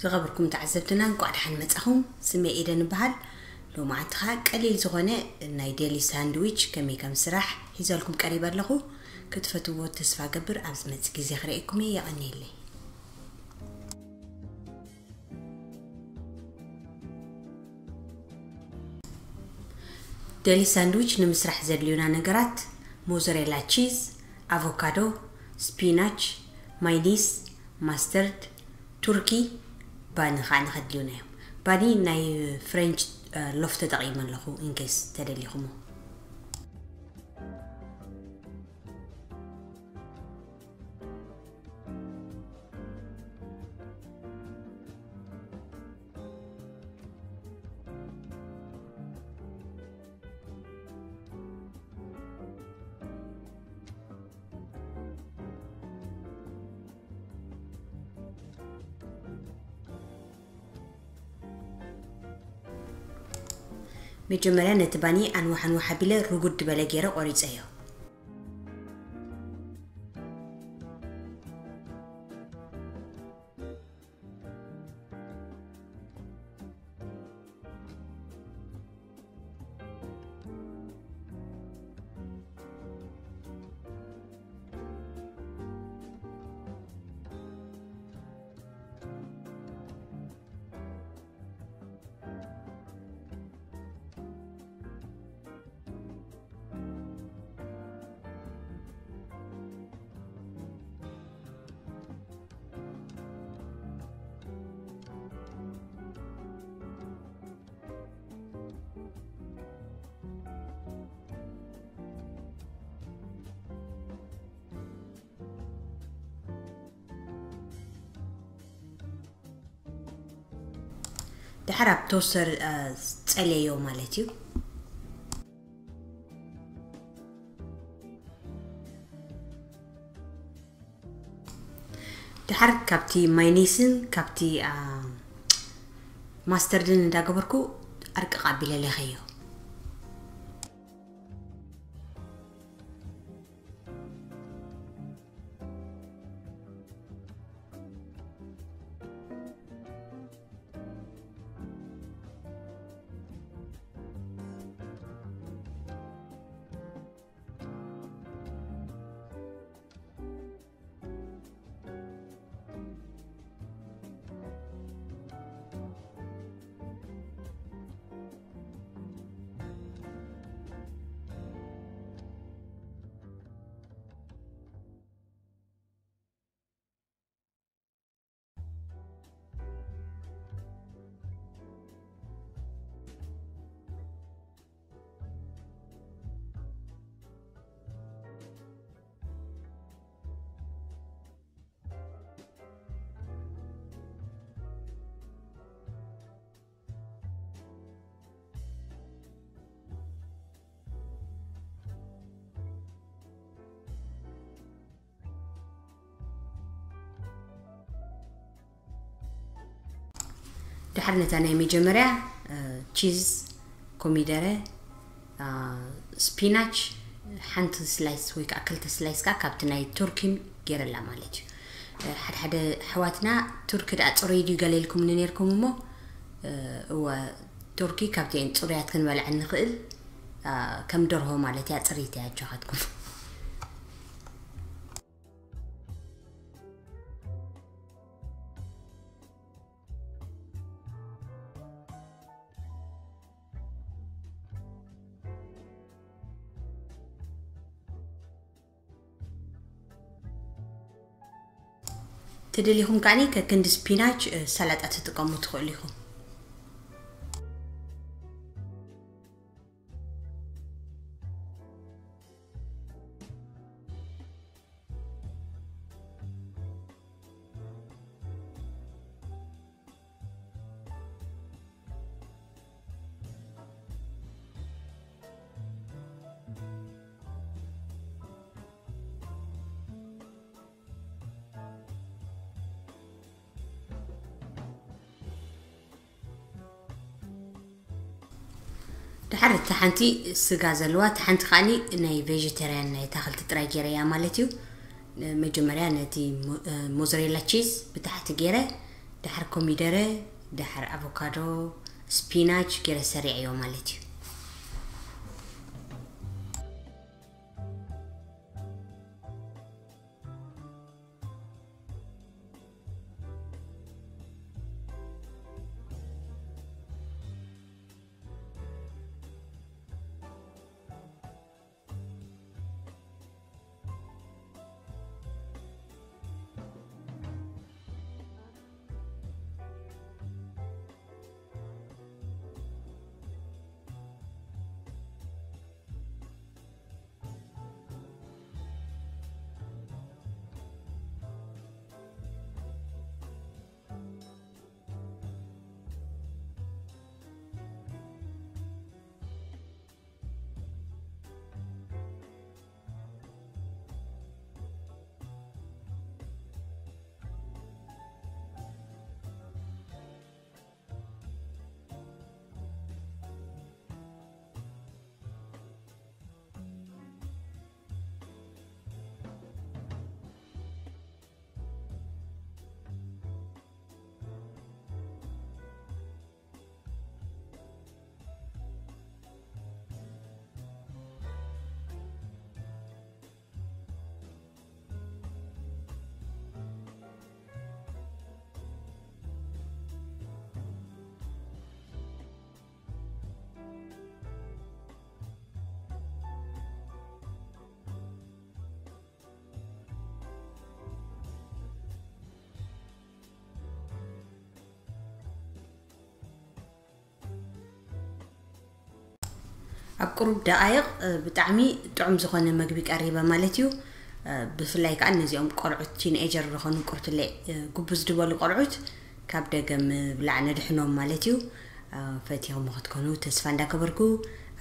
ዝኸበርኩም ተዓዘብትና፣ እንቋዕ ደሓን መጻኹም። ስመይ ኤደን እበሃል። ሎማዓንቲ ኸኣ ቀሊል ዝኾነ ናይ ዴሊ ሳንድዊች ከመይ ከም ስራሕ ሒዘልኩም ቀሪበ ኣለኹ። ክትፈትዎ ተስፋ ገብር። ኣብ ዝመጽእ ግዜ ክርእየኩም እየ። የቐንየለይ። ዴሊ ሳንድዊች ንምስራሕ ዘድልዩና ነገራት፣ ሞዘሬላ ቺዝ፣ ኣቮካዶ፣ ስፒናች፣ ማይኒስ፣ ማስተርድ፣ ቱርኪ፣ ባኒ ኸዓ ንኸድልዩና እዮም። ባኒ ናይ ፍሬንች ሎፍ ተጠቒመ ኣለኹ፣ ኢንኬስ ተደሊኹሞ። መጀመርያ ነቲ ባኒ ኣንዋሕ ኣንዋሕ ኣቢለ ርጉድ በለ ገይረ ቆሪፀዮ። ድሓር ኣብ ቶስተር ጸለዮ ማለት እዩ። ድሓር ካብቲ ማይኒስን ካብቲ ማስተርድን እንዳገበርኩ ኣርቅቕ ኣቢለ ለኸዮ። ድሓር ነታ ናይ መጀመርያ ቺዝ፣ ኮሚደረ፣ ስፒናች ሓንቲ ስላይስ ወይ ከዓ ክልተ ስላይስ ከዓ ካብቲ ናይ ቱርኪን ገይረላ ማለት እዩ። ሓደ ሓደ ኣሕዋትና ቱርኪ ደኣ ፅሩይ ድዩ ገለ ኢልኩምኒ ነይርኩም እሞ፣ እወ፣ ቱርኪ ካብተን ፅሩያት ክንበልዐን ንኽእል። ከም ደርሆ ማለት እያ፣ ፅርይቲ እያ፣ ኣጆኻትኩም። ተደሊኹም ከዓኒ ከክንዲ ስፒናች ሰላጣ ትጥቀሙ ትኽእሉ ኢኹም። ኣረ፣ እታ ሓንቲ ስጋ ዘለዋ፣ እታ ሓንቲ ከዓኒ ናይ ቬጀተርያን ናይ ኣታኽልቲ ጥራይ ገይረያ ማለት እዩ። መጀመርያ ነቲ ሞ-፣ እ፣ ሞዘሬላ ቺዝ ብታሕቲ ገይረ፣ ድሓር ኮሚደረ፣ ድሓር ኣቮካዶ፣ ስፒናች ገይረ ሰሪዐዮ ማለት እዩ። ኣብ ቁሩብ ደቓይቕ፣ እ፣ ብጣዕሚ ጥዑም ዝኾነ መግቢ ቀሪበ ማለት እዩ። እ፣ ብፍላይ ከኣ ነዚኦም ቆልዑት ቲንኤጀር ዝኾኑ ቁርትሌ፣ እ፣ ጉብዝ ዝበሉ ቆልዑት ካብ ደገ ምብላዕ ነድሕኖም ማለት እዩ። እ፣ ፈቲኹም ክትኮኑ ተስፋ እንዳገበርኩ፣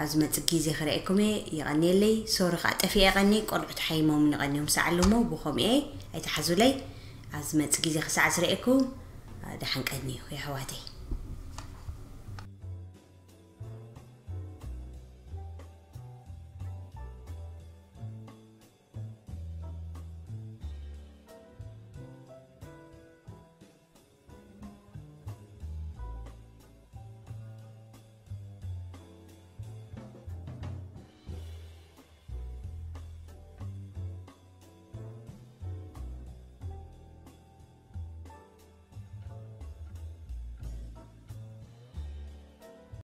ኣብ ዝመጽእ ግዜ ክርእየኩም እየ። ይቐንየለይ። ሶሪ ከኣ ጠፊኤ ቀኒ፣ ቆልዑት ሓይሞም ንቐንዮም ሰዓሉ እሞ ብኸምኡ እየ። ኣይትሓዙለይ። ኣብ ዝመጽእ ግዜ ክሳዕ ዝርእየኩም፣ እ፣ ደሓን ቀንዩ የሕዋተይ።